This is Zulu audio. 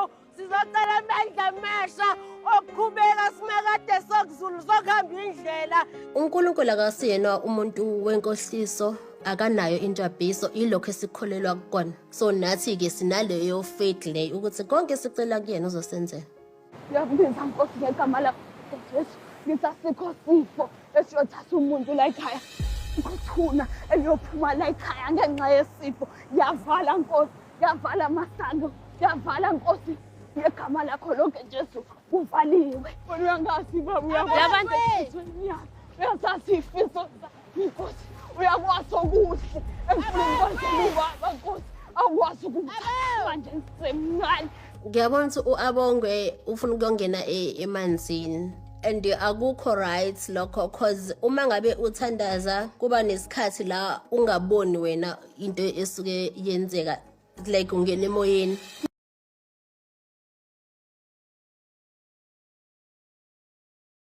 Zulu, sizocela amandla amasha okuqhubeka, simakade sokuzulu, sokuhamba indlela. UNkulunkulu akasiyena umuntu wenkohliso, akanayo injabhiso, ilokho esikholelwa kukona. So nathi-ke sinaleyo faith leyo ukuthi konke esicela kuyena uzosenzela. Ngiyakubiza Nkosi ngegama lakho Jesu. Ngithi asikho sifo esiyothatha umuntu la ekhaya. Ukuthuna eliyophuma la ekhaya ngenxa yesifo. Ngiyavala Nkosi, ngiyavala amasango, ngiyavala Nkosi ngegama lakho lonke Jesu. Kuvaliwe. Wena uyangazi baba, uyakwazi. Labantu- Uyazazi ifiso zami Nkosi. Uyakwazi okuhle engifuna ukwenzela ubaba Nkosi. Awukwazi ukungithatha manje ngisemncane. Ngiyabona ukuthi u-Abongwe ufuna ukuyongena emanzini and akukho right lokho, cause uma ngabe uthandaza kuba nesikhathi la ungaboni wena into esuke yenzeka, like ungena emoyeni.